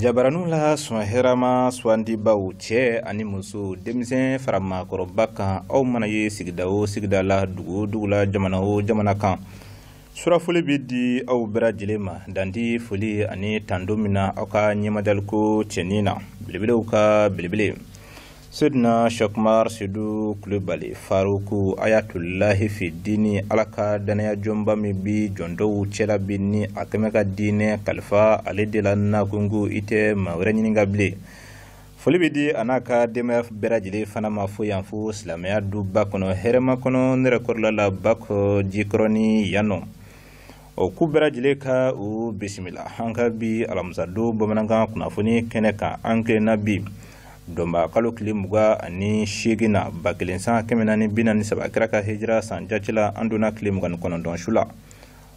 Jabaraninw la sɔn hɛrɛma sugandibaw cɛ ani muso denmisɛn fara maakɔrɔba kan aw mana ye sigida o sigida la dugu o dugu la jamana o jamana kan surafoli bɛ di aw bɛɛ lajɛlen ma dandi foli ani tando min na aw ka ɲɛmadaliko cɛnin na belebelew ka belebele Seydina Cheikh Umar Seydou Kulubali Faruku Ayatulahi fi dini Ala ka danaya jɔnba min bi jɔn dɔw cɛla bi ni a kɛmɛ ka diinɛ kalifa ale de la nakungu i tɛ maa wɛrɛ ɲininka bilen. Foli bɛ di a n'a ka denbaya bɛɛ lajɛlen fana ma fo yan fo silamɛya duba kɔnɔ hɛrɛma kɔnɔ ne yɛrɛ kɔrɔla la Bakɔ Jikɔrɔni yan nɔ. O k'u bɛɛ lajɛlen ka u bisimila an ka bi alamisadon bamanankan kunnafoni kɛnɛ kan an kelenna bi dɔnba kalo tile 28 na 1000 san 443 kira ka hijira san jate la an donna tile 29 su la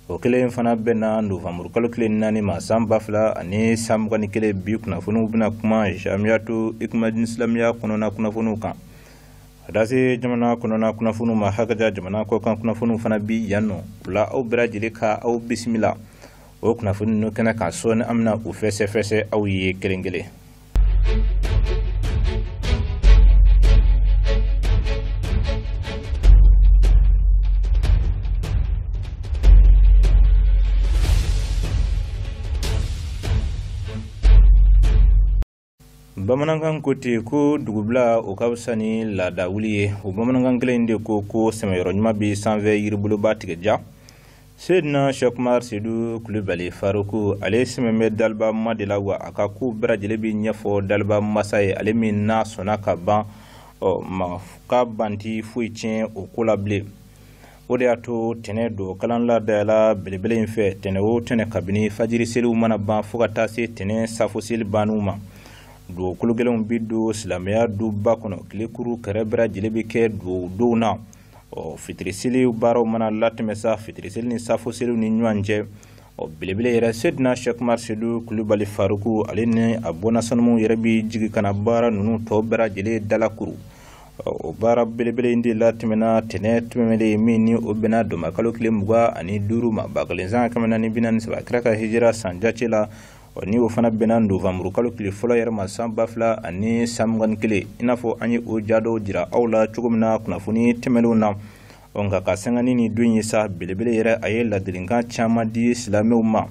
o kelen fana bɛnna novanburu kalo tile 4 ma san 2021 bi kunnafoniw bɛna kuma jamiyatu ikumadini silamɛya kɔnɔna kunnafoniw kan a da se jamana kɔnɔna kunnafoniw ma hakaja jamana kɔkan kunnafoniw fana bi yan nɔ o la aw bɛɛ lajɛlen ka aw bisimila o kunnafoni ninnu kɛnɛ kan sɔɔni an bɛna u fɛsɛfɛsɛ aw ye kelen kelen. Bamanankan ko ten ko dugubila o ka fisa ni laada wuli ye o bamanankan kelen in de ko ko sɛmɛyɔrɔ ɲuman bɛ sanfɛ yiriboloba tigɛ ja Seydina Cheikh Umar Seydou Kulubali Faruku ale sɛmɛ bɛ daliba ma de la wa a ka ko bɛɛ lajɛlen bɛ ɲɛfɔ daliba masa ye ale min n'a sɔnna ka ban ɔ ma ka banti foyi tiɲɛ o ko la bilen. O de y'a to tɛnɛ don kalan ladayala belebele in fɛ tɛnɛ o tɛnɛ kabini fajiri seliw mana ban fo ka taa se tɛnɛ safo seli banniw ma. Dugawu kolo gɛlɛnw bɛ don silamɛya duba kɔnɔ tilekuru kɛrɛ bɛɛ lajɛlen bɛ kɛ dugawu donw na ɔ fitiri seli baaraw mana latɛmɛ sa fitiri seli ni safo seliw ni ɲɔgɔn cɛ ɔ belebele yɛrɛ Seydina Cheikh Umar Seydou Kulubali Faruku ale ni a bɔnna sanumaw yɛrɛ bɛ jigin ka na baara ninnu tɔ bɛɛ lajɛlen dalakuru o baara belebele in de latɛmɛna tɛnɛ tɛmɛnen min ni o bɛnna dɔnbakalo tile 25 ma 1000 san 443 kira ka hijira san jate la ni o fana bɛnna novanburu kalo tile fɔlɔ yɛrɛ ma san 2021 i n'a fɔ an ye o ja dɔw jira aw la cogo min na kunnafoni tɛmɛnenw na ɔ nka ka sanga ni nin don ye sa belebele yɛrɛ a ye ladilikan caman di silamɛw ma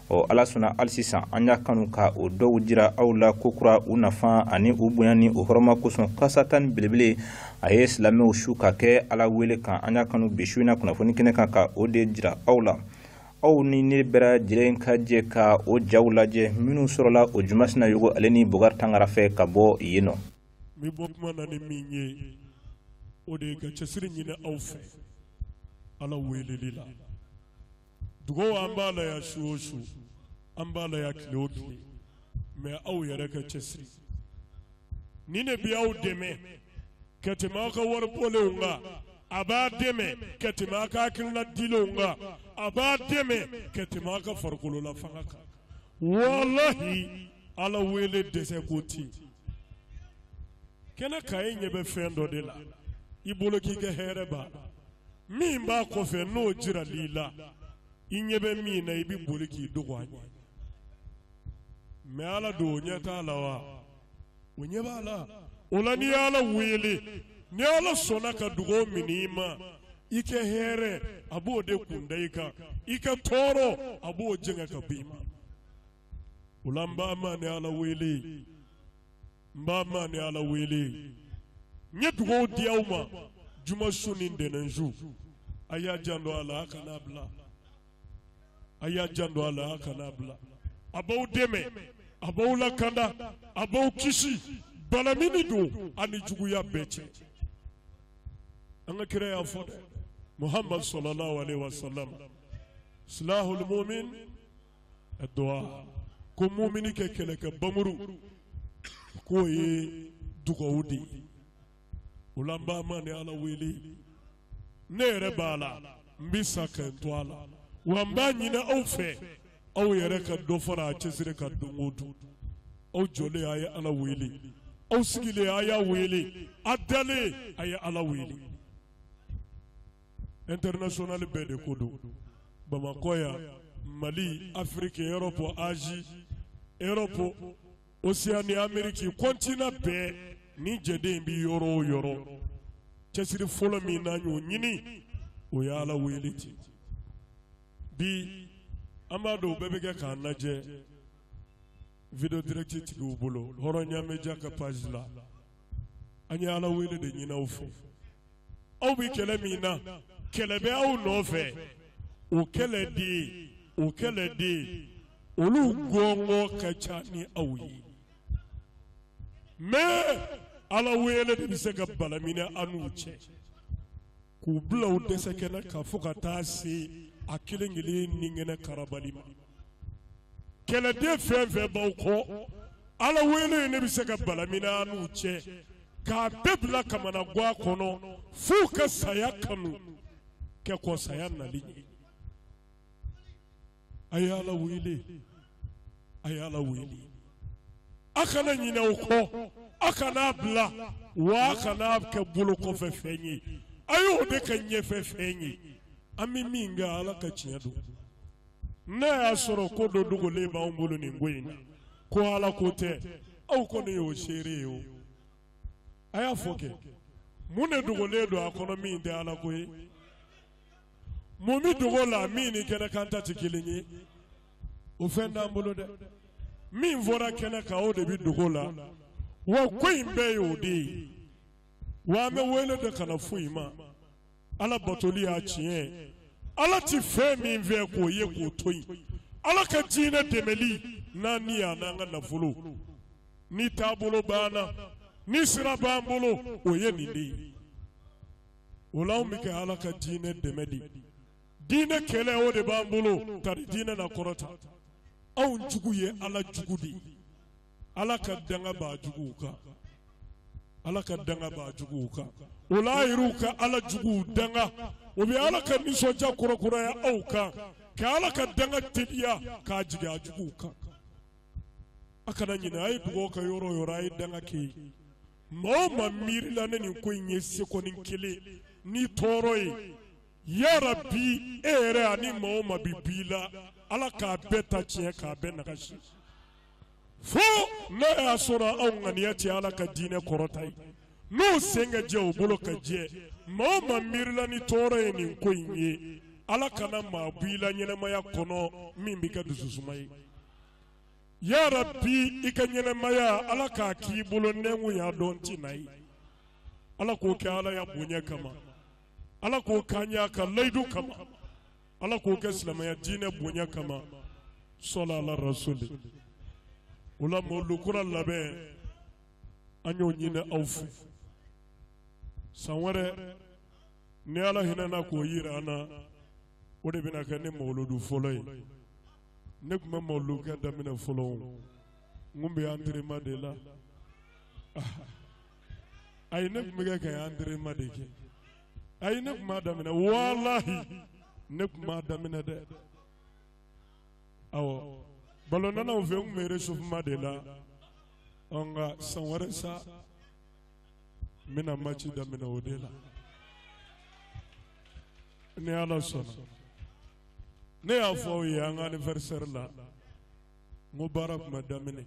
ɔ ala sɔnna hali sisan an y'a kanu ka o dɔw jira aw la kokura u nafa ani u bonya ni o hɔrɔma kosɔn kasa tan ni belebele a ye silamɛw su ka kɛ ala wele kan an y'a kanu bi su in na kunnafoni kɛnɛ kan ka o de jira aw la aw ni ne bɛɛ lajɛlen ka jɛ ka o jaw lajɛ minnu sɔrɔla o Juma Sinayogo ale ni Bokari Tangara fɛ ka bɔ yen nɔ. N bɛ bɔ kuma na ni min ye o de ye ka cɛsiri ɲini aw fɛ ala weleli la dugawu an b'a la yan su o su an b'a la yan tile o tile mɛ aw yɛrɛ ka cɛsiri ni ne bɛ aw dɛmɛ ka tɛmɛ aw ka wari bɔlenw kan a b'a dɛmɛ ka tɛmɛ aw ka hakilina dilenw kan a b'a dɛmɛ ka tɛmɛ aw ka farikolola fanga kan walahi ala wele dɛsɛ ko ten kɛnɛ kan e ɲɛ bɛ fɛn dɔ de la i bolo k'i ka hɛrɛ b'a la min b'a kɔfɛ n'o jiral'i la i ɲɛ bɛ min na i bɛ boli k'i dogo a ɲɛ mɛ ala don o ɲɛ t'a la wa o ɲɛ b'a la o la n'i ye ala wele ni ala sɔnna ka dugawu minɛ i ma i ka hɛrɛ a b'o de kunda i kan i ka tɔɔrɔ a b'o jɛngɛ ka bɔ i ma o la n b'a ma ni ala wele n b'a ma ni ala wele n ye dugawu di aw ma juma su ni ntɛnɛn su a y'a janto a la a kana bila a y'a janto a la a kana bila a b'aw dɛmɛ a b'aw lakanda a b'aw kisi balamini don ani juguya bɛɛ cɛ an ka kira y'a fɔ dɛ Muhammad sallallahu alaihi wasallam silahul mumin addu'a ko mumini kɛ kɛlɛkɛ bamuru k'o ye dugawu de ye o la n b'a ma ni ala wele ne yɛrɛ b'a la n bɛ sa ka n to a la wa n b'a ɲini aw fɛ aw yɛrɛ ka dɔ fara a cɛsiri kan don o don aw jɔlen a ye ala wele aw sigilen a y'a wele a dalen a ye ala wele international bɛɛ de ko don Bamakɔ yan Mali Afrique Europe Asie Europe, Océanie, Amérique, continent bɛɛ ni jɛden in bɛ yɔrɔ o yɔrɔ cɛsiri fɔlɔ min n'an y'o ɲini o ye Ala wele ten. Bi an b'a dɔn o bɛɛ bɛ kɛ k'an lajɛ vidéo direct tigiw bolo Hɔrɔnya Media ka page la. An ye Ala wele de ɲini aw fɛ. Aw bɛ kɛlɛ min na, kɛlɛ bɛ aw nɔfɛ, o kɛlɛ de o kɛlɛ de olu gɔngɔ ka ca ni aw ye. Mais Ala wele de bɛ se ka balaminɛ an n'u cɛ k'u bila u dɛsɛ kɛnɛ kan fo ka taa se a kelen kelen ni kɛnɛ karabali ma. Kɛlɛden fɛn fɛn b'aw kɔ, Ala wele ne bɛ se ka balaminɛ an n'u cɛ k'a bɛɛ bila kamanagan kɔnɔ f'u ka saya kanu kɛ kɔ saya nali ɲɛ. A ye Ala wele, a ye Ala wele. A kana ɲinɛ o kɔ, a kana bila, wa a kana kɛ bolo kɔfɛ fɛn ye. A y'o de kɛ ɲɛfɛ fɛn ye. An bɛ min kɛ Ala ka tiɲɛ don. N'a y'a sɔrɔ ko dɔ dogolen b'anw bolo nin ko in na, ko Ala ko tɛ, aw kɔni y'o seere ye o. A y'a fɔ kɛ, mun de dogolen don a kɔnɔ min tɛ Ala ko ye? Mun bɛ dogo la min ni kɛnɛ kan ta tɛ kelen ye? O fɛn t'an bolo dɛ. Min fɔra kɛnɛ kan o de bɛ dogo la. Wa ko in bɛɛ y'o de ye. Wa an bɛ wele de kana foyi ma. Ala batoli y'a tiɲɛ. Ala ti fɛn min fɛ k'o ye k'o to yen. Ala ka diinɛ dɛmɛli n'an ni y'an n'an ka nafolo. Ni taabolo b'an na, ni sira b'an bolo, o ye nin de ye. O la anw bɛ kɛ Ala ka diinɛ dɛmɛ de. Diinɛ kɛlɛ o de b'an bolo, tari diinɛ na kɔrɔta. Anw jugu ye Ala jugu de ye. Ala ka danga b'a juguw kan. Ala ka danga b'a juguw kan. O la a yɛrɛw ka Ala juguw danga, o bɛ Ala ka nisɔndiya kurakuraya aw kan, ka Ala ka danga teliya k'a jigin a juguw kan. A kana ɲinɛ, a ye dugawu kɛ yɔrɔ o yɔrɔ, a ye danga kɛ yen. Maa o maa miirila ne nin ko in ye sekonin kelen ni tɔɔrɔ ye, yarabi e yɛrɛ ani maa o maa bi b'i la, Ala k'a bɛɛ ta tiɲɛ k'a bɛɛ nagasi. Fo n'a y'a sɔrɔ anw ŋaniya tɛ Ala ka diinɛ kɔrɔta ye, n'o sen ka jɛ o bolo ka jɛ, maa o maa miirila ni tɔɔrɔ ye nin ko in ye, Ala kana maa bɔ i la ɲɛnamaya kɔnɔ min b'i ka dususuma ye. Yarabi i ka ɲɛnamaya Ala k'a k'i bolo nɛnkun y'a dɔn ti na ye. Ala k'o kɛ Ala ya bonya kama. Ala k'o k'an y'a ka layidu kama. Ala k'o kɛ silamɛya diinɛ bonya kama. Sɔla ala rasuli. O la mawulu kura labɛn an y'o ɲini aw fɛ. San wɛrɛ ni Ala hinɛna k'o yira an na, o de bɛna kɛ ne mawuludu fɔlɔ ye. Ne tun bɛ mawulu kɛ daminɛ fɔlɔ, n kun bɛ entraînement de la. Ayi, ne tun bɛ kɛ ka entraînement de kɛ. Ayi, ne tun b'a daminɛ, walahi ne tun b'a daminɛ dɛ. Awɔ, balonnanaw fɛ n tun bɛ réchauffement de la. Ɔ nka san wɛrɛ sa, n bɛna match daminɛ o de la. Ni Ala sɔnna. Ne y'a fɔ aw ye an ka anniversaire la, n ko baara tun ma daminɛ,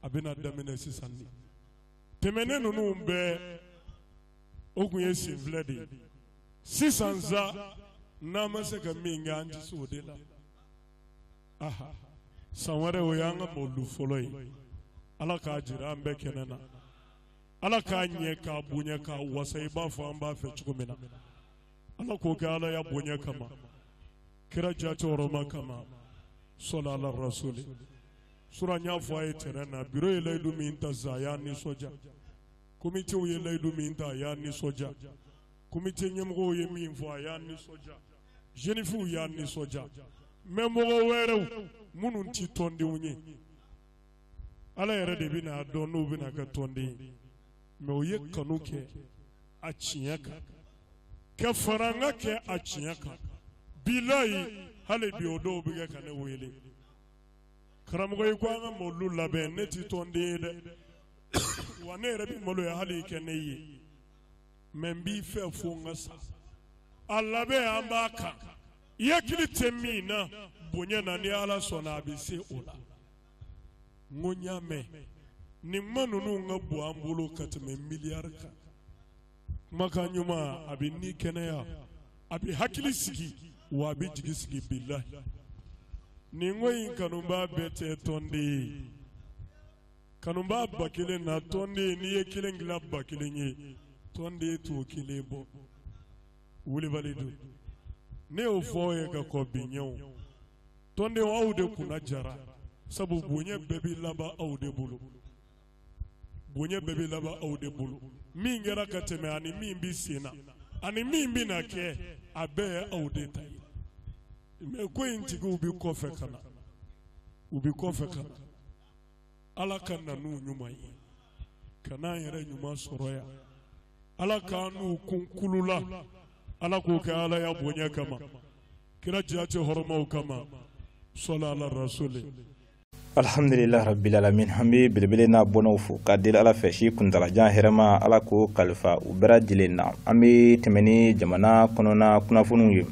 a bɛna daminɛ sisan de. Tɛmɛnen ninnu bɛɛ o tun ye senfilɛ de ye. Sisan sa, n'an ma se ka min kɛ, an tɛ se o de la. Aha, san wɛrɛ o y'an ka mawulu fɔlɔ ye. Ala k'a jira an bɛɛ kɛnɛ na. Ala k'a ɲɛ k'a bonya k'a wasa i b'a fɔ an b'a fɛ cogo min na. Ala k'o kɛ Ala ya bonya kama. Kira jate hɔrɔma kama. Sɔla ala rasuli. Sura n y'a fɔ a ye terrain na, bureau ye layidu min ta sisan a y'a nisɔndiya. Komitew ye layidu min ta a y'a nisɔndiya. Komite ɲɛmɔgɔw ye min fɔ a y'a nisɔndiya. Jeunes filles y'a nisɔndiya. Mais mɔgɔ wɛrɛw minnu ti tɔndenw ye, Ala yɛrɛ de bɛna dɔn n'u bɛna kɛ tɔnden ye. Mais u ye kanu kɛ a tiɲɛ kan, ka faranga kɛ a tiɲɛ kan. Bilayi hali bi o dɔw bɛ kɛ ka ne wele. Karamɔgɔ i ko an ka mawulu labɛn, ne ti tɔnden ye dɛ. Wa ne yɛrɛ bɛ maloya hali i kɛ ne ye. Mais n b'i fɛ fo n ka sa. A labɛn an b'a kan. I hakili tɛ min na bonya na, ni Ala sɔnna a bɛ se o la. N ko n y'a mɛn, nin kuma ninnu ka bon an bolo ka tɛmɛ miliyari kan. Kumakan ɲuman, a bɛ ni kɛnɛya, a bɛ hakili sigi, wa a bɛ jigi sigi, bilahi. Nin ko in kanubaa bɛɛ tɛ tɔnden ye. Kanubaa 1000 na, tɔnden, n'i ye kelen dilan 1000 ye, tɔnden t'o kelen bɔ. Wulibali don. Ne y'o fɔ aw ye ka kɔn bi ɲɛ o. Tɔndenw, aw de kunna jara, sabu bonya bɛɛ bɛ laban aw de bolo. Bonya bɛɛ bɛ laban aw de bolo. Min kɛra ka tɛmɛ, ani min bɛ sen na, ani min bɛ na kɛ, a bɛɛ ye aw de ta ye. Mais ko in tigiw bɛ kɔfɛ ka na, u bɛ kɔfɛ ka na. Ala ka na n'u ɲuman ye, ka n'an yɛrɛ ɲuman sɔrɔ yan. Ala k'an n'u kun kulu la. Ala k'o kɛ Ala ya bonya kama, kira jate hɔrɔmaw kama, sɔla ala rasuli. Alhamdulillah rabbil alamin. An bɛ belebele n'a bɔnnaw fo ka deli Ala fɛ, si kuntalajan hɛrɛma, Ala k'o kalifa u bɛɛ lajɛlen na. An bɛ tɛmɛ ni jamana kɔnɔna kunnafoniw ye.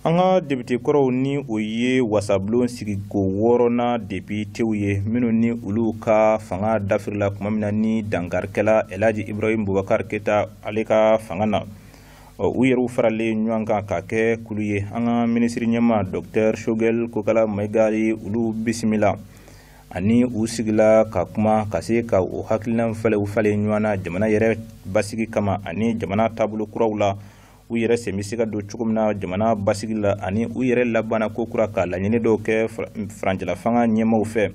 An ka député kɔrɔw, ni o ye wasabulon sigiko wɔɔrɔnan députéw ye, minnu ni olu ka fanga dafirila tuma min na ni dankarikɛla Elhaji Ibrahim Boubacar Keita ale ka fanga na, ɔ, u yɛrɛw faralen ɲɔgɔn kan ka kɛ kulu ye. An ka minisiri ɲɛmaa Docteur Choguel Kokala Maïga ye olu bisimila, ani u sigila ka kuma ka se ka o hakilina falen falen ɲɔgɔn na jamana yɛrɛ basigi kama, ani jamana taabolo kuraw la, u yɛrɛ sen bɛ se ka don cogo min na jamana basigi la, ani u yɛrɛ labanna ko kura ka laɲini dɔw kɛ furancɛla fanga ɲɛmaaw fɛ,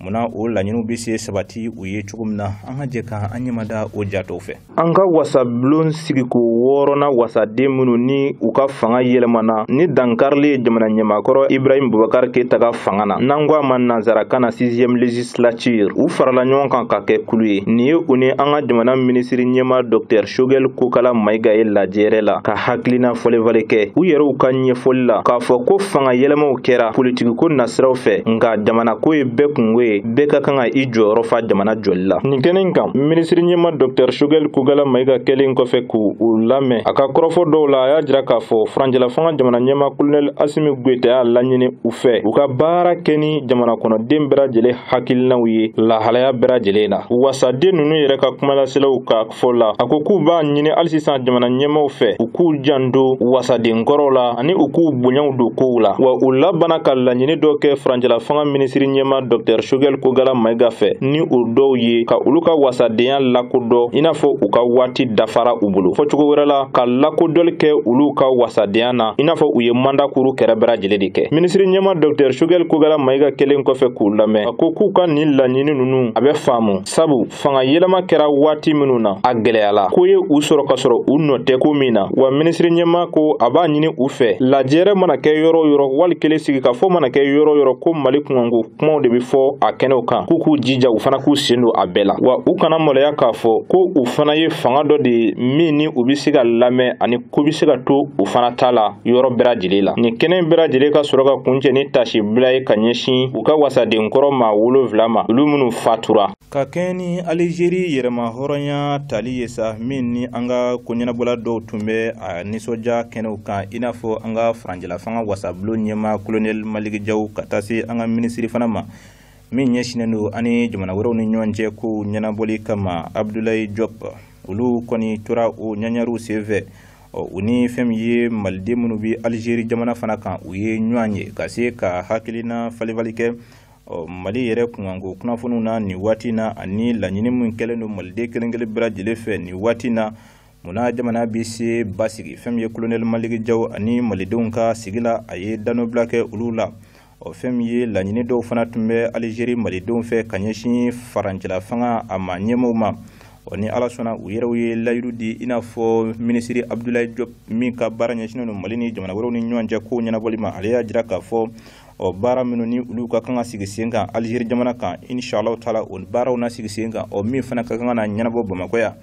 munna o laɲiniw bɛ se sabati u ye cogo min na. An ka jɛ ka an ɲɛmada o jatɔw fɛ. An ka wasabulon sigiko wɔɔrɔnan wasaden minnu ni u ka fanga yɛlɛmana ni dankarili ye jamana ɲɛmaakɔrɔ Ibrahim Boubacar Keita ka fanga na, n'an ko a ma nanzarakan na sixième législature, u farala ɲɔgɔn kan ka kɛ kulu ye. Nin ye u ni an ka jamana minisiri ɲɛmaa Docteur Choguel Kokala Maïga ye lajɛrɛ la ka hakilina fɔlenfalen kɛ. U yɛrɛw ka ɲɛfɔli la, k'a fɔ ko fanga yɛlɛmaw kɛra politikiko nasiraw fɛ, nka jamana ko ye bɛɛ kungo ye, bɛɛ ka kan ka i jɔyɔrɔ fa jamana jɔli la. Nin kɛnɛ in kan, minisiri ɲɛma Docteur Choguel Kokala Maïga kɛlen kɔfɛ k'u lamɛn, a ka kɔrɔfɔ dɔw la, a y'a jira k'a fɔ furancɛla fanga jamana ɲɛma Colonel Assimi Goïta y'a laɲini u fɛ u ka baara kɛ ni jamana kɔnɔden bɛɛ lajɛlen hakilinaw ye lahalaya bɛɛ lajɛlen na. Wasaden ninnu yɛrɛ ka kumalaselaw ka fɔ la, a ko k'u b'a ɲini hali sisan jamana ɲɛmaw fɛ, u k'u janto wasaden kɔrɔw la, ani u k'u bonyaw don kow la. Wa u labanna ka laɲini dɔ kɛ furancɛla fanga minisiri ɲɛma Docteur Choguel Kokala Maïga fɛ, ni o dɔw ye ka olu ka wasadenya lakodɔn, i n'a fɔ u ka waati dafara u bolo, fɔcogo wɛrɛ la, ka lakodɔli kɛ olu ka wasadenya na, i n'a fɔ u ye mandat kuru kɛrɛ bɛɛ lajɛlen de kɛ. Minisiri ɲɛma Docteur Choguel Kokala Maïga kɛlen kɔfɛ k'u lamɛn, a ko k'u ka nin laɲini ninnu, a bɛ faamu, sabu fanga yɛlɛma kɛra waati minnu na, a gɛlɛyala ko ye u sɔrɔ ka sɔrɔ u nɔ tɛ ko min na. Wa minisiri ɲɛma ko a b'a ɲini u fɛ, lajɛrɛ mana kɛ yɔrɔ o yɔrɔ, wali kelen sigi ka fɔ mana kɛ yɔrɔ o yɔrɔ, ko Mali kunkanko kumaw de bɛ fɔ a kɛnɛw kan, k'u k'u jija u fana k'u sen don a bɛɛ la. Wa u kana maloya k'a fɔ ko u fana ye fanga dɔ de ye min ni u bɛ se ka lamɛn, ani ko bɛ se ka to u fana ta la yɔrɔ bɛɛ lajɛlen la. Nin kɛnɛ bɛɛ lajɛlen ka sɔrɔ ka kuncɛ ni tasi bila ye ka ɲɛsin u ka wasaden kɔrɔ maa 7 ma, olu minnu fatura. Ka kɛɲɛ ni Alizeri yɛrɛma hɔrɔnya tali ye sa, min ni an ka koɲɛnabɔla dɔw tun bɛ a nisɔndiya kɛnɛw kan, i n'a fɔ an ka furancɛla fanga wasabulon ɲɛmaa Colonel Malick Diaw, ka taa se an ka minisiri fana ma min ɲɛsinnen don ani jamana wɛrɛw ni ɲɔgɔn cɛ kow ɲɛnabɔli kama, Abdoulaye Diop. Olu kɔni tora o ɲaɲariw senfɛ. Ɔ, u ni fɛn min ye maliden minnu bɛ Alizeri jamana fana kan, u ye ɲɔgɔn ye ka se ka hakilina falenfalen kɛ, ɔ, Mali yɛrɛ kunkanko kunnafoniw na nin waati na, ani laɲini min kɛlen don maliden kelen kelen bɛɛ lajɛlen fɛ nin waati na, munna jamana bɛ se basigi. Fɛn min ye Colonel Malick Diaw ani malidenw ka sigi la, a ye danobila kɛ olu la. Ɔ, fɛn min ye laɲini dɔw fana tun bɛ Alizeri malidenw fɛ ka ɲɛsin farancɛla fanga a ma ɲɛmaaw ma, ɔ, ni Ala sɔnna, u yɛrɛw ye layidu di, i n'a fɔ minisiri Abdoulaye Diop min ka baara ɲɛsinnen don Mali ni jamana wɛrɛw ni ɲɔgɔn cɛ kow ɲɛnabɔli ma, ale y'a jira k'a fɔ, ɔ, baara minnu ni olu ka kan ka sigi sen kan Alizeri jamana kan, inshallah taala, o baaraw na sigi sen kan. Ɔ, min fana ka kan ka na ɲɛnabɔ Bamakɔ yan,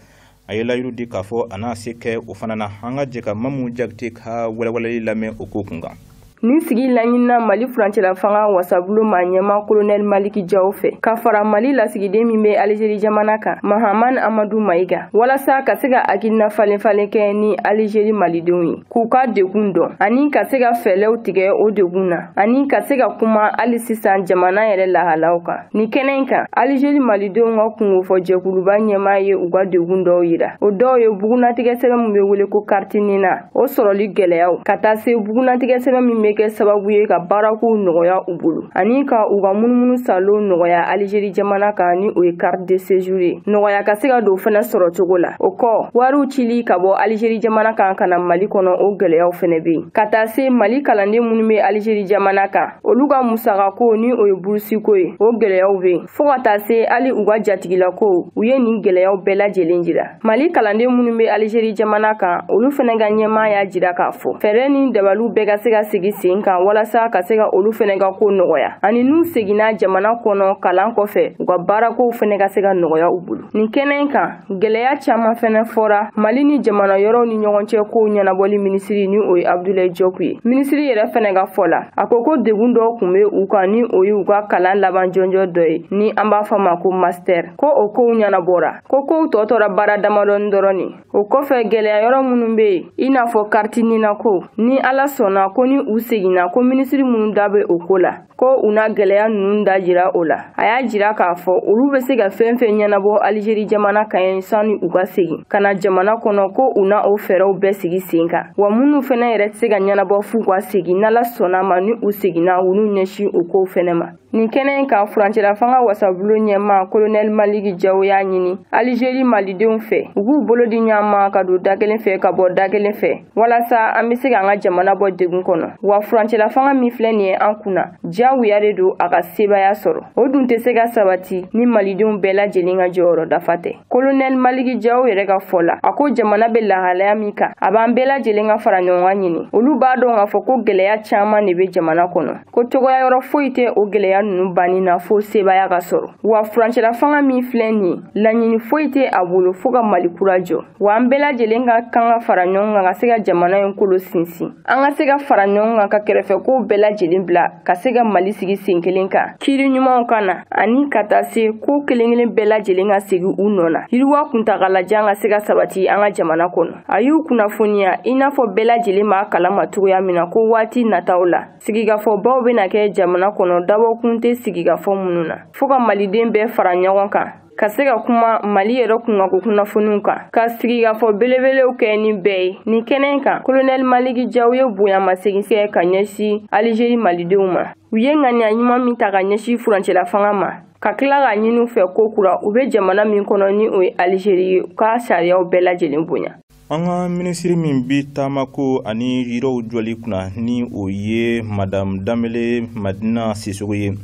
a ye layidu di k'a fɔ a n'a se kɛ o fana na. An ka jɛ ka Mamu Jakite ka walawalali lamɛn o ko kun kan. Nin sigi laɲinina Mali furancɛla fanga wasabulon maa ɲɛmaa Kolonɛli Maliki Jaw fɛ, ka fara Mali lasigiden min bɛ Alizeri jamana kan, Mahaman Amadu Mayiga, walasa ka se ka hakilina falen falen kɛ ni Alizeri malidenw ye, k'u ka degun dɔn, ani ka se ka fɛɛrɛw tigɛ o degun na, ani ka se ka kuma hali sisan jamana yɛrɛ lahalaw kan. Nin kɛnɛ in kan, Alizeri malidenw ka kungofɔ jɛkuluba ɲɛmaa ye u ka degun dɔw yira. O dɔw ye bugunnatigɛ sɛbɛn min bɛ wele ko carte NINA, o sɔrɔli gɛlɛyaw, ka taa se bugunnatigɛ sɛbɛn min bɛ kɛ sababu ye ka baarakow nɔgɔya u bolo, ani ka u ka munumunu salo nɔgɔya Alizeri jamana kan, ni o ye carte de séjour ye, nɔgɔya ka se ka don fana sɔrɔ cogo la. O kɔ, wariw cili ka bɔ Alizeri jamana kan ka na Mali kɔnɔ, o gɛlɛyaw fana bɛ yen. Ka taa se Mali kalanden minnu bɛ Alizeri jamana kan, olu ka musakako, ni o ye burusiko ye, o gɛlɛyaw bɛ yen, fo ka taa se hali u ka jatigilako. U ye nin gɛlɛyaw bɛɛ lajɛlen jira. Mali kalanden minnu bɛ Alizeri jamana kan, olu fana ka ɲɛmaa y'a jira k'a fɔ fɛɛrɛ ni dabaliw bɛɛ ka se ka sigi sen kan walasa ka se ka olu fana ka ko nɔgɔya, ani n'u seginna jamana kɔnɔ kalan kɔfɛ, u ka baarakow fana ka se ka nɔgɔya u bolo. Nin kɛnɛ in kan, gɛlɛya caman fana fɔra Mali ni jamana yɔrɔw ni ɲɔgɔn cɛ kow ɲɛnabɔli minisiri, ni o ye Abdoulaye Diop ye. Minisiri yɛrɛ fana ka fɔ la, a ko ko degun dɔw tun bɛ u kan, ni o ye u ka kalan laban jɔnjɔn dɔ ye, ni an b'a fɔ ma ko master, ko o kow ɲɛnabɔra, ko kow tɔ tora baara damadɔni dɔrɔn de. O kɔfɛ, gɛlɛya yɔrɔ minnu bɛ yen, i n'a fɔ carte NINA ko, ni Ala sɔnna ko ni u seginna, ko minisiri minnu da bɛ o ko la, ko u na gɛlɛya ninnu da jira o la. A y'a jira k'a fɔ olu bɛ se ka fɛn fɛn ɲɛnabɔ Alizeri jamana kan yen sanni u ka segin ka na jamana kɔnɔ, ko u na o fɛɛrɛw bɛɛ sigi sen kan, wa minnu fana yɛrɛ tɛ se ka ɲɛnabɔ f'u ka segin, n'Ala sɔnna ma, ni u seginna, u n'u ɲɛsin o kow fɛnɛ ma. Nin kɛnɛ in kan, furancɛla fanga wasabulon ɲɛmaa Kolonɛli Maliki Jaw y'a ɲini Alizeri malidenw fɛ, u k'u bolo di ɲɔgɔn ma ka don da kelen fɛ ka bɔ da kelen fɛ, walasa an bɛ se k'an ka jamana bɔ degun kɔnɔ. Wa furancɛla fanga min filɛ nin ye an kunna, diyagoya de don a ka sebaaya sɔrɔ, o dun tɛ se ka sabati ni malidenw bɛɛ lajɛlen ka jɔyɔrɔ dafa tɛ. Kolonɛli Maliki Jaw yɛrɛ ka fɔ la, a ko jamana bɛ lahalaya min kan, a b'an bɛɛ lajɛlen ka fara ɲɔgɔn kan ɲini. Olu b'a dɔn k'a fɔ ko gɛlɛya caman de bɛ jamana kɔnɔ, ko cogoya yɔrɔ foyi tɛ o gɛlɛya ninnu banni na fo sebaaya ka sɔrɔ. Wa furancɛla fanga min filɛ nin ye, laɲini foyi tɛ a bolo fo ka Mali kura jɔ. Wa an bɛɛ lajɛlen ka kan ka fara ɲɔgɔn kan ka se ka jamana in kolo sinsin, an ka se ka fara ɲɔgɔn kan ka kɛrɛfɛkow bɛɛ lajɛlen bila, ka se ka Mali sigi sen kelen kan, kiiri ɲumanw ka na, ani ka taa se ko kelen kelen bɛɛ lajɛlen ka segin u nɔ na, yiriwa kuntagalajan ka se ka sabati an ka jamana kɔnɔ. A y'u kunnafoniya, i n'a fɔ bɛɛ lajɛlen b'a kalama cogoya min na, ko waati nataw la, sigikafɔbaw bɛna kɛ jamana kɔnɔ, dabɔkun tɛ sigikafɔ minnu na, fo ka maliden bɛɛ fara ɲɔgɔn kan, ka se ka kuma Mali yɛrɛ kunkanko kunnafoniw kan, ka sigikafɔ belebelew kɛ ni bɛɛ ye. Nin kɛnɛ in kan, Kolonɛli Maliki Jaw ye bonyamasegin kɛ ka ɲɛsin Alizeri malidenw ma. U ye ŋaniya ɲuman min ta ka ɲɛsin furancɛla fanga ma, ka tila k'a ɲini u fɛ ko kura, u bɛ jamana min kɔnɔ, ni o ye Alizeri ye, u ka sariyaw bɛɛ lajɛlen bonya. An ka minisiri min bi taamako ani yɔrɔw jɔli kunna, ni o ye Madame Danbele Madina Sisoko ye,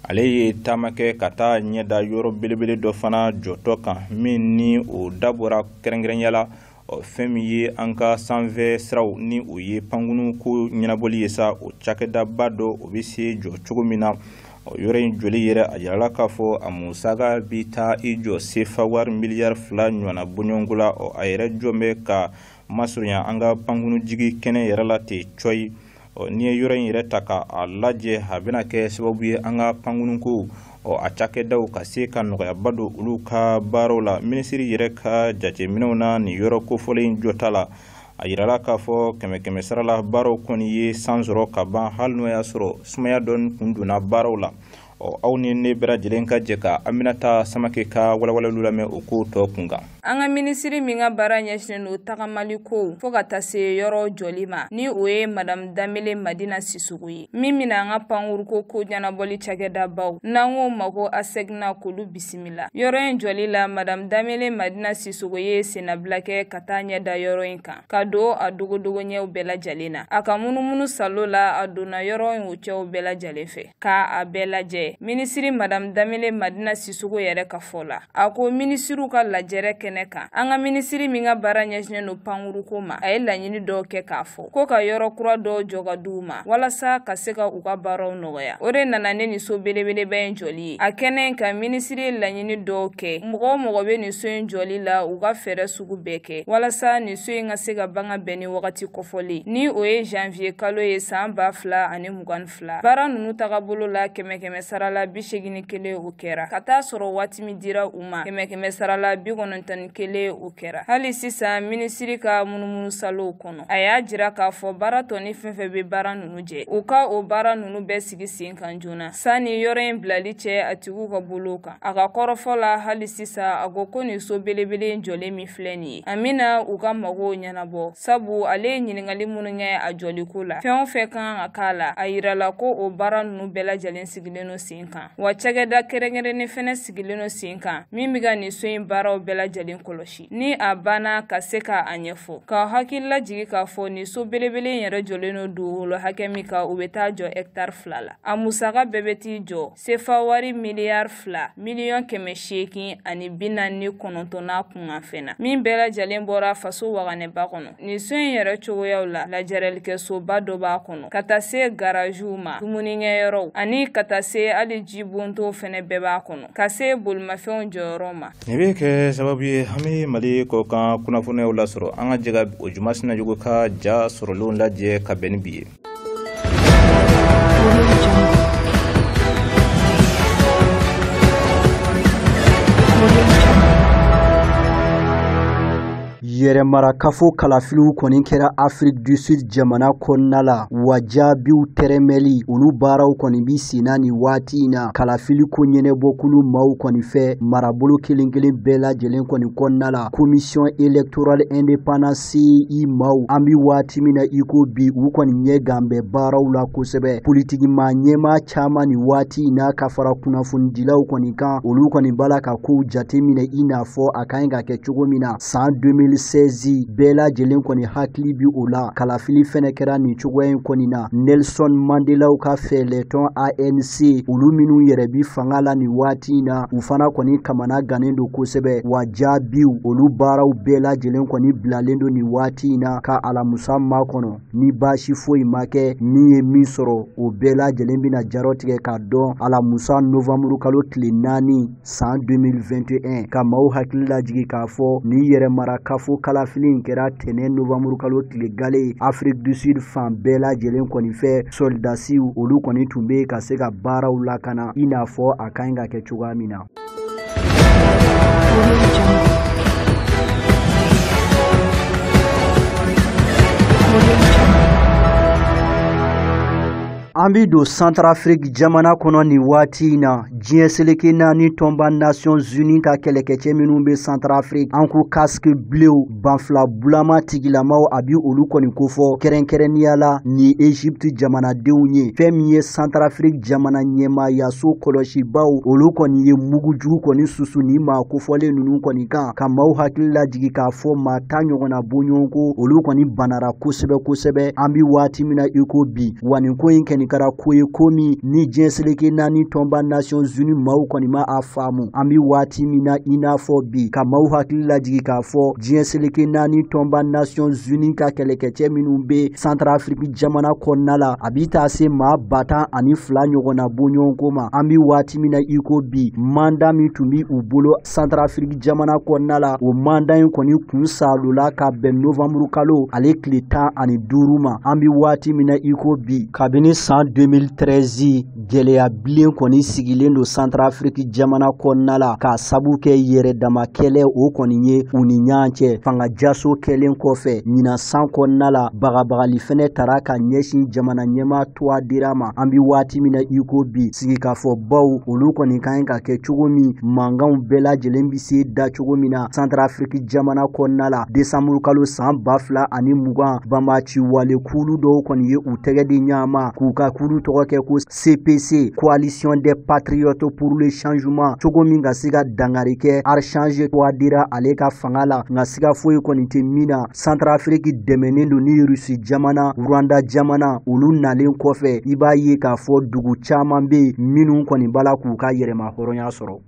ale ye taama kɛ ka taa ɲɛda yɔrɔ belebele dɔ fana jɔtɔ kan, min ni o dabɔra kɛrɛnkɛrɛnya la fɛn min ye an ka sanfɛ siraw, ni o ye pankunu ko ɲɛnabɔli ye sa, o cakɛdaba dɔ o bɛ se jɔ cogo min na. Yɔrɔ in joli yɛrɛ, a yirala k'a fɔ a musaka bi taa i jɔ sefa wari miliyari 2 ɲɔgɔnna bɔɲɔgɔnko la. A yɛrɛ jɔ bɛ ka masurunya an ka pankunu jigi kɛnɛ yɛrɛ la ten cɔyi. N'i ye yɔrɔ in yɛrɛ ta k'a lajɛ, a bɛna kɛ sababu ye an ka pankuruko a cakɛdaw ka se ka nɔgɔyaba don olu ka baaraw la. Minisiri yɛrɛ ka jateminɛw na, nin yɔrɔ kofɔlen in jɔta la, a yirala k'a fɔ kɛmɛ kɛmɛ sara la, baaraw kɔni ye san sɔrɔ ka ban, hali n'o y'a sɔrɔ sumaya dɔɔni kun donna baaraw la. Ɔ, aw ni ne bɛɛ lajɛlen ka jɛ ka Aminata Samake ka walawalaliw lamɛn o ko tɔ kun kan. An ka minisiri min ka baara ɲɛsinnen don tagamali kow fo ka taa se yɔrɔ jɔli ma, ni o ye Madame Danbele Madina Sisoko ye, min bɛna an ka pankuruko ko ɲɛnabɔli cakɛdabaw, n'an k'o ma ko ASECNA, k'olu bisimila yɔrɔ in jɔli la. Madame Danbele Madina Sisoko ye sennabila kɛ ka taa ɲɛ da yɔrɔ in kan, ka don a dogodogo ɲɛw bɛɛ lajɛlen na. A ka munumunu salo la, a donna yɔrɔ in o cɛw bɛɛ lajɛlen fɛ k'a a bɛɛ lajɛ. Minisiri Madame Danbele Madina Sisoko yɛrɛ ka fɔ la, a ko minisiriw ka lajɛrɛ kɛnɛ kɛnɛ kan, an ka minisiri min ka baara ɲɛsinnen don pankuruko ma, a ye laɲini dɔw kɛ k'a fɔ ko ka yɔrɔ kura dɔw jɔ ka d'u ma walasa ka se ka u ka baaraw nɔgɔya. O de nana ne nin so belebeleba in jɔli ye. A kɛnɛ in kan, minisiri ye laɲini dɔw kɛ mɔgɔ o mɔgɔ bɛ nin so in jɔli la, u ka fɛɛrɛ sugu bɛɛ kɛ walasa nin so in ka se ka ban ka bɛn ni wagati kɔfɔlen, ni o ye janvier kalo ye san 2022. Baara ninnu tagabolo la, 100 sara la 81 o kɛra, ka taa sɔrɔ waati min dira u ma 100 sara la 91 o kɛra. Hali sisan minisiri ka munumunu salow kɔnɔ, a y'a jira k'a fɔ baara tɔ ni fɛn fɛn bɛ baara ninnu jɛ, u ka o baara ninnu bɛɛ sigi sen kan joona sanni yɔrɔ in bilali cɛ a tigiw ka bolo kan. A ka kɔrɔfɔ la, hali sisan a ko ko nin so belebele in jɔlen min filɛ nin ye, a bɛna u ka magow ɲɛnabɔ, sabu ale ye ɲininkali minnu kɛ a jɔliko la, fɛn o fɛn kan ka k'a la, a yirala ko o baara ninnu bɛɛ lajɛlen sigilen don sen kan, wa cakɛda kɛrɛnkɛrɛnnen fɛnɛ sigilen don sen kan min bɛ ka nin so in baaraw bɛɛ lajɛlen kɔlɔsi, ni a banna ka se k'a ɲɛfɔ. Ka hakili lajigin k'a fɔ nin so belebele in yɛrɛ jɔlen don dugukolo hakɛ min kan, u bɛ taa jɔ hɛkitari 2 la. A musaka bɛɛ bɛ t'i jɔ sefa wari miliyari 2 miliyɔn 849 n'a kunkanfɛn na, min bɛɛ lajɛlen bɔra faso waganɛba kɔnɔ. Nin so in yɛrɛ cogoyaw la, lajɛrɛlikɛsoba dɔ b'a kɔnɔ, ka taa se garaziw ma, dumunikɛyɔrɔw ani ka taa se hali jibontow fɛnɛ bɛɛ b'a kɔnɔ, ka se bolimafɛnw jɔyɔrɔ ma. Nin bɛ kɛ sababu ye an bɛ Mali kɔkan kunnafoniyaw lasɔrɔ. An ka jɛ ka o Juma Sinajogo ka ja sɔrɔlenw lajɛ ka bɛn ni bi ye. Yɛrɛmarakafo kalafiliw kɔni kɛra Afrique du Sud jamana kɔnɔna la, wa jaabiw tɛrɛmɛli olu baaraw kɔni bi senna nin waati in na. Kalafili ko ɲɛnɛbɔkulu maaw kɔni fɛ marabolo kelen kelen bɛɛ lajɛlen kɔni kɔnɔna la, commission électorale indépendante CEI maaw, an bi waati min na i ko bi, u kɔni ɲɛ gan bɛ baaraw la kosɛbɛ. Politiki maa ɲɛmaa caman nin waati in na ka fara kunnafonidilaw kɔni kan, olu kɔni b'a la ka kow jateminɛ i n'a fɔ a ka ɲi ka kɛ cogo min na. San 2016 bɛɛ lajɛlen kɔni hakili bi o la. Kalafili fɛnɛ kɛra nin cogoya in kɔni na. Nelson Mandelaw ka fɛɛlɛtɔn ANC, olu minnu yɛrɛ bi fanga la nin waati in na, u fana kɔni kamana gannen don kosɛbɛ. Wa jaabiw olu baaraw bɛɛ lajɛlen kɔni bilalen don nin waati in na ka alamusa makɔnɔ. Ni baasi foyi ma kɛ, min ye min sɔrɔ o bɛɛ lajɛlen bɛna jarɔ tigɛ k'a dɔn alamusa novanburu kalo tile 4 san 2021. Ka maaw hakili lajigin k'a fɔ ni yɛrɛmarakafo kalafili in kɛra tɛnɛn novanburu kalo tile gale Afrique du Sud fan bɛɛ lajɛlen kɔni fɛ. Sɔrɔdasiw olu kɔni tun bɛ ka se ka baaraw lakana i n'a fɔ a ka ɲi ka kɛ cogoya min na. An bi don Centrafrique jamana kɔnɔ nin waati in na. Diɲɛ seleke naani tɔnba Nations Unies ka kɛlɛkɛcɛ minnu bɛ Centrafrique, an ko casque bleu banfula bulama tigilamaw, a bi olu kɔni kofɔ kɛrɛnkɛrɛnnenya la ni Egypte jamanadenw ye. Fɛn min ye Centrafrique jamana ɲɛmaayaso kɔlɔsibaw, olu kɔni ye mugujugu kɔni susu ni maa kofɔlen ninnu kɔni kan, ka maaw hakili lajigin k'a fɔ maa 10 ɲɔgɔnna bɔɲɔgɔnko olu kɔni banara kosɛbɛ kosɛbɛ an bi waati min na i ko bi. Wa nin ko in kɔni kɛra ko ye ko min ni diɲɛ seleke naani tɔnba Nations Unies maaw kɔni ma a faamu an bi waati min na i n'a fɔ bi. Ka maaw hakili lajigin k'a fɔ diɲɛ seleke naani tɔnba Nations Unies ka kɛlɛkɛcɛ minnu bɛ Centrafrique jamana kɔnɔna la, a bi taa se maa 10,000 ɲɔgɔnna bɔɲɔgɔnko ma an bi waati min na i ko bi. Mandat min tun bi u bolo Centrafrique jamana kɔnɔna la, o mandat in kɔni kun salola ka bɛn novanburu kalo ale tile 15 ma an bi waati min na i ko bi. Kabini san 2013, gɛlɛya bilen kɔni sigilen don Centrafrique jamana kɔnɔna la, k'a sabu kɛ yɛrɛ dama kɛlɛ o kɔni ye u ni ɲɔgɔn cɛ. Fanga jaso kɛlen kɔfɛ ɲinan san kɔnɔna la, bagabagali fɛnɛ tara ka ɲɛsin jamana ɲɛmaa Touadéra ma an bi waati min na i ko bi. Sigikafɔ baw olu kɔni ka ɲi ka kɛ cogo min, mankanw bɛɛ lajɛlen bi se da cogo min na Centrafrique jamana kɔnɔna la. Desanburu kalo san 2020, banbaci wale kulu dɔw kɔni ye u tɛgɛ di ɲɔgɔn ma k'u ka kulu tɔgɔ kɛ ko CPC, Coalition des Patriotes pour le Changement, cogo min ka se ka dangari kɛ Archange Touadéra ale ka fanga la. Nka siga foyi kɔni tɛ min na, Centrafrique dɛmɛnen don ni Russie jamana, Rwanda jamana, olu nalen kɔfɛ, i b'a ye k'a fɔ dugu caman bɛ yen minnu kɔni b'a la k'u ka yɛrɛma hɔrɔnya sɔrɔ.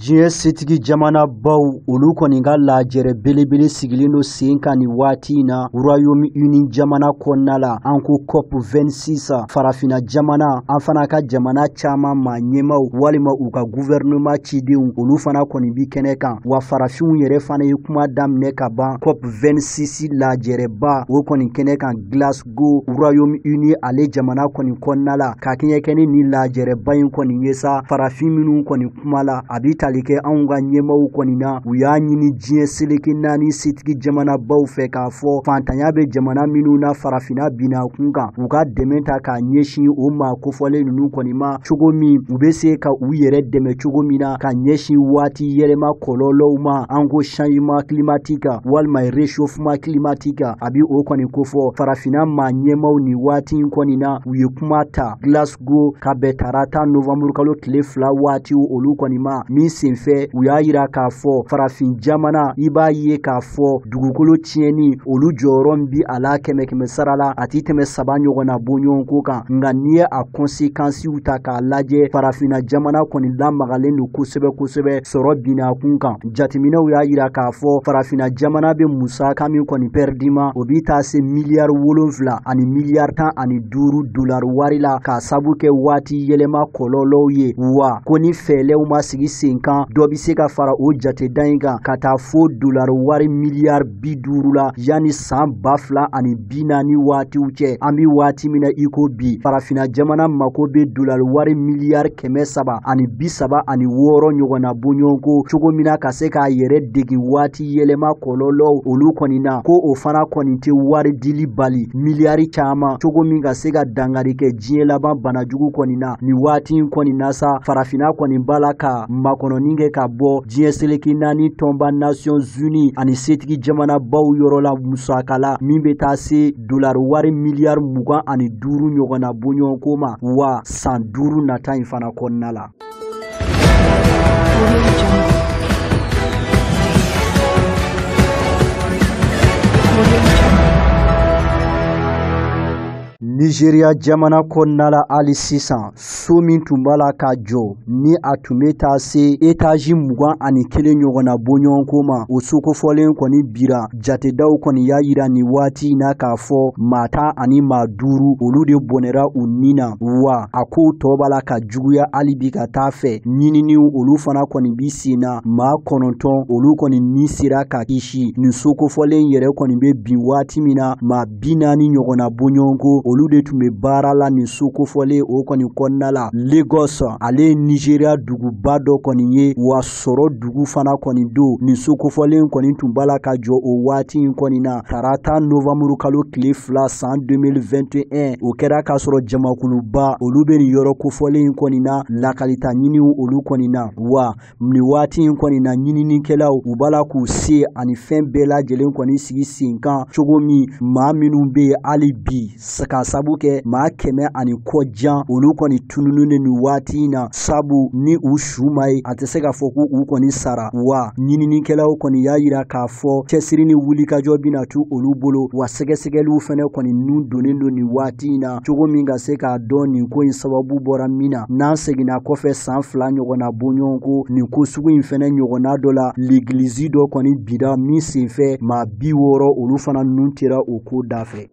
Diɲɛ setigi jamanabaw olu kɔni ka lajɛrɛ belebele sigilen don sen kan nin waati in na Royaume-Uni jamana kɔnɔna la. An ko COP 26 farafinna jamana, an fana ka jamana caman maa ɲɛmaw walima u ka gouvernement cidenw olu fana kɔni bi kɛnɛ kan. Wa farafinw yɛrɛ fana ye kuma daminɛ ka ban COP 26 lajɛrɛba o kɔni kɛnɛ kan Glasgow, Royaume-Uni ale jamana kɔni kɔnɔna la. Ka kɛɲɛ kɛ ni nin lajɛrɛba in kɔni ye sa, farafin minnu kɔni kuma la a bi tali kɛ anw ka ɲɛmaw kɔni na, u y'a ɲini diɲɛ seleke naani setigi jamanabaw fɛ k'a fɔ fantanya bɛ jamana minnu na farafinna binna kun kan, u ka dɛmɛ ta k'a ɲɛsin o maa kofɔlen ninnu kɔni ma cogo min u bɛ se ka u yɛrɛ dɛmɛ cogo min na ka ɲɛsin waati yɛlɛma kɔlɔlɔw ma. An ko changement climatique walima réchauffement climatique, a bi o kɔni kofɔ farafinna maa ɲɛmaw nin waati in kɔni na. U ye kuma ta Glasgow ka bɛn tarata novembre kalo tile 2 waatiw olu kɔni ma min senfɛ, u y'a yira k'a fɔ farafin jamana i b'a ye k'a fɔ dugukolo tiɲɛni olu jɔyɔrɔ bi a la 100 sara la, a ti tɛmɛ 3 ɲɔgɔnna bɔɲɔgɔnko kan. Nka n'i ye a conséquences ta k'a lajɛ, farafinna jamana kɔni lamagalen don kosɛbɛ kosɛbɛ sɔrɔ binna kun kan. Jateminɛw y'a yira k'a fɔ farafinna jamana bɛ musaka min kɔni pɛridi ma, o bi taa se miliyari 7 ani miliyari 15 dolari wari la k'a sabu kɛ waati yɛlɛma kɔlɔlɔw ye. Wa ko ni fɛɛrɛw ma sigi sen kan, dɔ bɛ se ka fara o jateda in kan ka taa fo dolari wari miliyari 50 la yanni san 2040 waatiw cɛ. An bɛ waati min na i ko bi, farafinna jamana mako bɛ dolari wari miliyari 336 ɲɔgɔnna bɔɲɔgɔnko cogo min na ka se k'a yɛrɛ degi waati yɛlɛma kɔlɔlɔw olu kɔni na, ko o fana kɔni tɛ wari dili bali miliyari caman cogo min ka se ka dankari kɛ diɲɛ laban banajugu kɔni na. Nin waati in kɔni na sa, farafinna kɔni b'a la ka makɔnɔni kɛ ka bɔ diɲɛ seleke naani tɔnba Nations Unies ani setigi jamanabaw yɔrɔ la musaka la min bɛ taa se dolari wari miliyari 25 ɲɔgɔnna bɔɲɔgɔnko ma, wa san 5 nata in fana kɔnɔna la. Nigeria jamana kɔnɔna la hali sisan, so min tun b'a la ka jɔ ni a tun bɛ taa se etazi 21 ɲɔgɔnna bɔɲɔgɔnko ma, o so kofɔlen kɔni bira. Jatedaw kɔni y'a yira nin waati in na k'a fɔ maa 10 ani maa 5 olu de bɔnɛra u ni na, wa a kow tɔ b'a la ka juguya hali bi ka taa fɛ. Ɲininiw olu fana kɔni bi sen na, maa 9 olu kɔni ni sera ka kisi. Nin so kofɔlen yɛrɛ kɔni bɛ bin waati min na, maa 40 ɲɔgɔnna bɔɲɔgɔnko olu de tun bɛ baara la nin so kofɔlen o kɔni kɔnɔna la. Lagos ale ye Nigeria duguba dɔ kɔni ye, wa sɔrɔ dugu fana kɔni don. Nin so kofɔlen kɔni tun b'a la ka jɔ o waati in kɔni na tarata novembre kalo tile 2 san 2021. O kɛra k'a sɔrɔ jamakuluba olu bɛ nin yɔrɔ kofɔlen in kɔni na lakalita ɲiniw olu kɔni na. Wa nin waati in kɔni na, ɲininikɛlaw u b'a la k'u se ani fɛn bɛɛ lajɛlen kɔni sigi sen kan cogo min maa minnu bɛ yen hali bi ka sabu kɛ maa 100 ani kɔ jan olu kɔni tununnen nin waati in na, sabu ni u su ma ye a tɛ se k'a fɔ ko u kɔni sara. Wa ɲininikɛlaw kɔni y'a yira k'a fɔ cɛsiri ni wulikajɔ bɛna to olu bolo, wa sɛgɛsɛgɛliw fɛnɛ kɔni nun donnen don nin waati in na cogo min ka se k'a dɔn nin ko in sababu bɔra min na. N'an seginna kɔfɛ san 2 ɲɔgɔnna bɔɲɔgɔnko, nin ko sugu in fɛnɛ ɲɔgɔnna dɔ la, ligilizi dɔ kɔni bira min senfɛ maa 60 olu fana nun tera o ko da fɛ.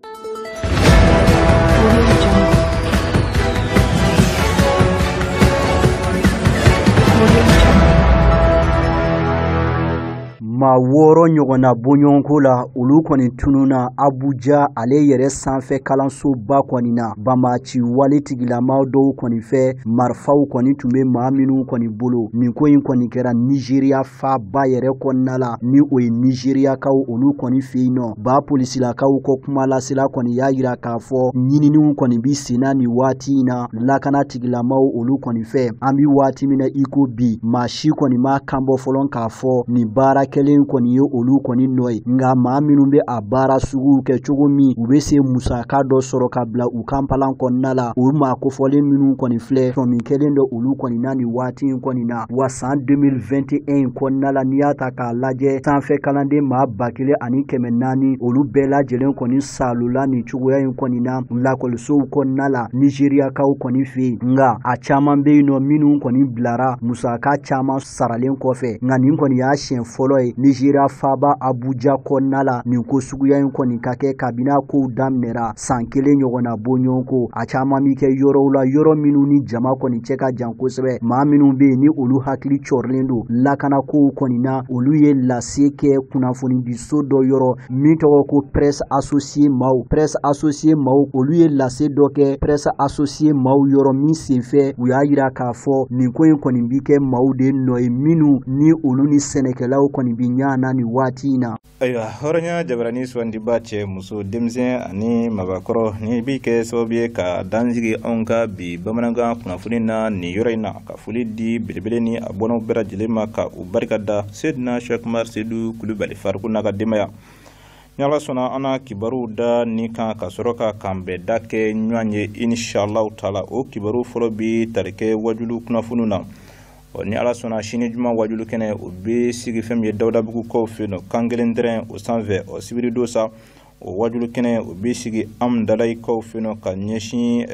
Maa 6 ɲɔgɔnna bɔɲɔgɔnko la olu kɔni tununna Abuja ale yɛrɛ sanfɛ kalansoba kɔni na. Banbaanci wale tigilama dɔw kɔni fɛ, marifaw kɔni tun bɛ maa minnu kɔni bolo. Nin ko in kɔni kɛra Nigeria faaba yɛrɛ kɔnɔna la, ni o ye Nigeriakaw olu kɔni fɛ yen nɔ. Ba polisilakaw kɔ kuma lasela kɔni y'a yira k'a fɔ ɲininiw kɔni bi senna nin waati in na lakana tigilamaw olu kɔni fɛ. An bi waati min na i ko bi, maa si kɔni ma kan bɔ fɔlɔ k'a fɔ nin baara kɛlen kofɔlen in kɔni ye olu kɔni nɔ ye. Nka maa minnu bɛ a baara suguw kɛ cogo min u bɛ se musaka dɔ sɔrɔ ka bila u kanpalan kɔnɔna la, o maa kofɔlen minnu kɔni filɛ sɔmi kɛlen dɔ olu kɔni na nin waati in kɔni na. Wa san 2021 in kɔnɔna la, n'i y'a ta k'a lajɛ, sanfɛ kalanden maa 1400 olu bɛɛ lajɛlen kɔni salola nin cogoya in kɔni na lakɔlisow kɔnɔna la Nizeriyakaw kɔni fɛ yen. Nka a caman bɛ yen nɔ minnu kɔni bilara musaka caman saralen kɔfɛ. Nka nin kɔni y'a siɲɛ fɔlɔ ye Nizeriya faaba Abuja kɔnɔna la nin ko suguya in kɔni ka kɛ kabini a kow daminɛra san kelen ɲɔgɔnna bɔɲɔgɔn ko. A caman bɛ kɛ yɔrɔw la, yɔrɔ minnu ni jama kɔni cɛ ka jan kosɛbɛ. Maa minnu bɛ yen ni olu hakili cɔrilen don lakana kow kɔni na, olu ye lase kɛ kunnafonidiso dɔ yɔrɔ min tɔgɔ ko Presse Associée maaw. Presse Associée maaw, olu ye lase dɔ kɛ Presse Associée maaw yɔrɔ min senfɛ, u y'a yira k'a fɔ nin ko in kɔni bi kɛ maaw de nɔ ye minnu ni olu ni sɛnɛkɛlaw kɔni bi ɲa na nin waati in na. Ayiwa, hɔrɔnya jabarani sugandiba, cɛ, muso, denmisɛn ani mabakɔrɔ, ni bi kɛ sababu ye ka dansigi anw ka bi bamanankan kunnafoni na nin yɔrɔ in na, ka foli di belebele ni a bɔnnaw bɛɛ lajɛlen ma, ka u barika da Sedina Sɛkumar Sedu Kulubali Fariku n'a ka denbaya. Ni Ala sɔnna, an na kibaruw da ni kan ka sɔrɔ ka kanbɛn da kɛ ɲɔgɔn ye inshallah taala. O kibaru fɔlɔ bi tali kɛ wajulu kunnafoniw na. Ɔ ni Ala sɔnna, sini juma wajulu kɛnɛ, o bɛ sigi fɛn min ye Dawudabugukaw fɛ yen nɔ, kan kelen dɛrɛn o sanfɛ. Ɔ sibiri don sa, o wajulu kɛnɛ, o bɛ sigi Amudalayi-kaw fɛ yen nɔ ka ɲɛsin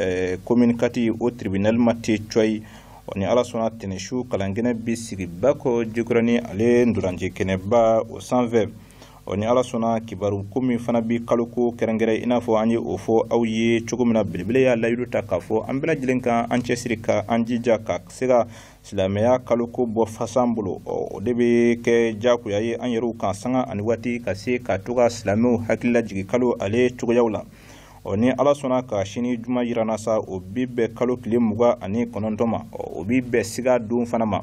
commune 4 o tribunal ma ten cɔyi. Ɔ ni Ala sɔnna, tɛnɛsu kalankɛnɛ bɛ sigi Bakɔ Jikɔrɔni ale ntolanci kɛnɛba o sanfɛ. Ɔ ni Ala sɔnna, kibaru ko min fana bi kaloko kɛrɛnkɛrɛn, i n'a fɔ an ye o fɔ aw ye cogo min na, belebele y'a layidu ta k'a fɔ an bɛɛ lajɛlen kan an cɛsiri ka an jija ka se ka silamɛya kaloko bɔ fasan bolo. Ɔ o de bɛ kɛ diyagoya ye an yɛrɛw kan sanga ani waati ka se ka to ka silamɛw hakili lajigin kalo ale cogoyaw la. Ɔ ni Ala sɔnna ka sini juma yirana sa, o bi bɛn kalo tile 29 ma. Ɔ o bi bɛn siga don fana ma.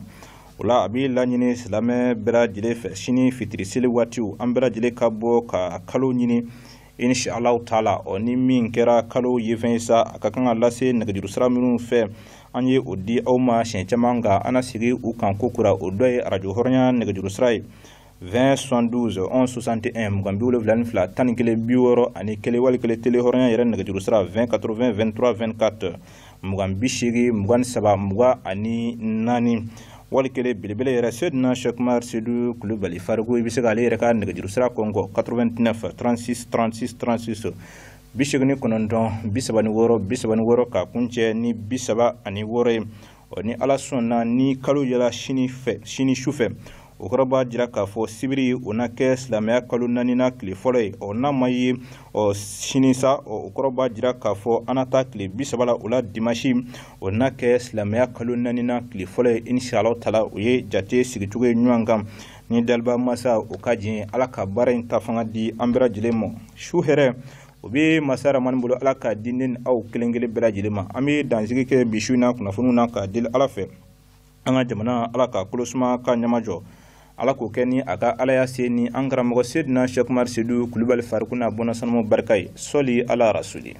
O la, a b'i laɲini silamɛ bɛɛ lajɛlen fɛ, sini fitiri seli waatiw, an bɛɛ lajɛlen ka bɔ ka kalo ɲini inshallah taala. Ɔ ni min kɛra kalo ye fɛn ye sa, a ka kan ka lase nɛgɛjuru sira minnu fɛ, an ye o di aw ma siɲɛ caman, nka an na sigi u kan ko kura. O dɔ ye arajo hɔrɔnya nɛgɛjuru sira ye 20 72 11 61, 72 11 61, wali kelen télé hɔrɔnya yɛrɛ nɛgɛjuru sira 20 80 23 24, 20 80 23 24, wali kelen belebele yɛrɛ Sedina Sɛkumar Sedu Kulubali Fariku, i bɛ se k'ale yɛrɛ ka nɛgɛjuru sira kɔnkɔ 89 36 36 36, 89 36 36 ka kuncɛ ni 36 ye. Ɔ ni Ala sɔnna, ni kalo yɛlɛ sini fɛ, sini su fɛ, o kɔrɔ b'a jira k'a fɔ sibiri o na kɛ silamɛya kalo naaninan tile fɔlɔ ye. Ɔ n'a ma ye ɔ sini sa, o kɔrɔ b'a jira k'a fɔ an na taa tile 30 la. O la, dimasi o na kɛ silamɛya kalo naaninan tile fɔlɔ ye inshallah taala. O ye jate sigicogo ye ɲɔgɔn kan ni daliba masa o ka jɛ. Ala ka baara in ta fanga di an bɛɛ lajɛlen ma. Su hɛrɛ o bɛ masa Ramani bolo, Ala k'a di ne ni aw kelen kelen bɛɛ lajɛlen ma. An bɛ dansigi kɛ bi su in na kunnafoniw na k'a deli Ala fɛ, an ka jamana, Ala ka kolo suma ka ɲɛmajɔ. Ala k'o kɛ ni a ka Alaya se ni an karamɔgɔ Sedina Sɛkumar Sedu Kulubali Fariku n'a bɔnna sanumaw barika ye. Sɔli ala rasuli.